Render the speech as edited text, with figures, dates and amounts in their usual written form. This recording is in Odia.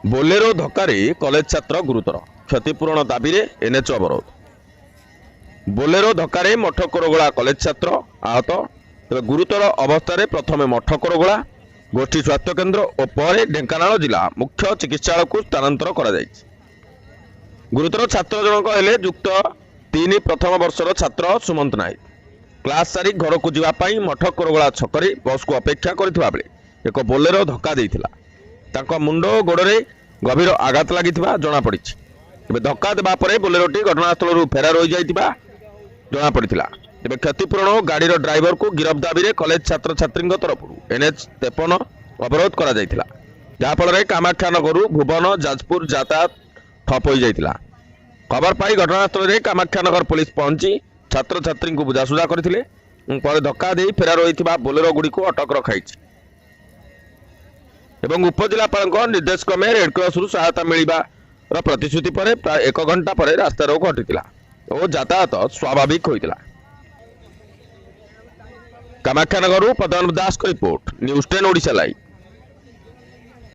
ବୋଲେରୋ ଧକ୍କାରେ କଲେଜ ଛାତ୍ର ଗୁରୁତର, କ୍ଷତିପୂରଣ ଦାବିରେ ଏନ୍ଏଚ୍ ଅବରୋଧ। ବୋଲେରୋ ଧକ୍କାରେ ମଠକରଗୋଳା କଲେଜ ଛାତ୍ର ଆହତ। ତେବେ ଗୁରୁତର ଅବସ୍ଥାରେ ପ୍ରଥମେ ମଠକରଗୋଳା ଗୋଷ୍ଠୀ ସ୍ୱାସ୍ଥ୍ୟକେନ୍ଦ୍ର ଓ ପରେ ଢେଙ୍କାନାଳ ଜିଲ୍ଲା ମୁଖ୍ୟ ଚିକିତ୍ସାଳୟକୁ ସ୍ଥାନାନ୍ତର କରାଯାଇଛି। ଗୁରୁତର ଛାତ୍ର ଜଣକ ହେଲେ ଯୁକ୍ତ 3 ପ୍ରଥମ ବର୍ଷର ଛାତ୍ର ସୁମନ୍ତ ନାୟକ। କ୍ଲାସ୍ ସାରି ଘରକୁ ଯିବା ପାଇଁ ମଠକରଗୋଳା ଛକରେ ବସ୍କୁ ଅପେକ୍ଷା କରିଥିବା ବେଳେ ଏକ ବୋଲେରୋ ଧକ୍କା ଦେଇଥିଲା। ତାଙ୍କ ମୁଣ୍ଡ ଓ ଗୋଡ଼ରେ ଗଭୀର ଆଘାତ ଲାଗିଥିବା ଜଣାପଡ଼ିଛି। ତେବେ ଧକ୍କା ଦେବା ପରେ ବୋଲେରୋଟି ଘଟଣାସ୍ଥଳରୁ ଫେରାର ହୋଇଯାଇଥିବା ଜଣାପଡ଼ିଥିଲା। ତେବେ କ୍ଷତିପୂରଣ ଓ ଗାଡ଼ିର ଡ୍ରାଇଭରକୁ ଗିରଫ ଦାବିରେ କଲେଜ ଛାତ୍ରଛାତ୍ରୀଙ୍କ ତରଫରୁ ଏନ୍ଏଚ୍ 53 ଅବରୋଧ କରାଯାଇଥିଲା, ଯାହାଫଳରେ କାମାକ୍ଷାନଗରରୁ ଭୁବନ, ଯାଜପୁର ଯାତାୟାତ ଠପ୍ ହୋଇଯାଇଥିଲା। ଖବର ପାଇ ଘଟଣାସ୍ଥଳରେ କାମାକ୍ଷାନଗର ପୋଲିସ ପହଞ୍ଚି ଛାତ୍ରଛାତ୍ରୀଙ୍କୁ ବୁଝାସୁଝା କରିଥିଲେ ଏବଂ ପରେ ଧକ୍କା ଦେଇ ଫେରାର ହୋଇଥିବା ବୋଲେରୋ ଗୁଡ଼ିକୁ ଅଟକ ରଖାଯାଇଛି ଏବଂ ଉପଜିଲ୍ଲାପାଳଙ୍କ ନିର୍ଦ୍ଦେଶ କ୍ରମେ ରେଡ୍କ୍ରସରୁ ସହାୟତା ମିଳିବାର ପ୍ରତିଶ୍ରୁତି ପରେ ପ୍ରାୟ 1 ଘଣ୍ଟା ପରେ ରାସ୍ତାରୋକ ହଟିଥିଲା ଓ ଯାତାୟାତ ସ୍ୱାଭାବିକ ହୋଇଥିଲା। କାମାକ୍ଷାନଗରରୁ ପଦ୍ମନାଭ ଦାସଙ୍କ ରିପୋର୍ଟ, ନ୍ୟୁଜ୍ 10 ଓଡ଼ିଶା ଲାଇଭ୍।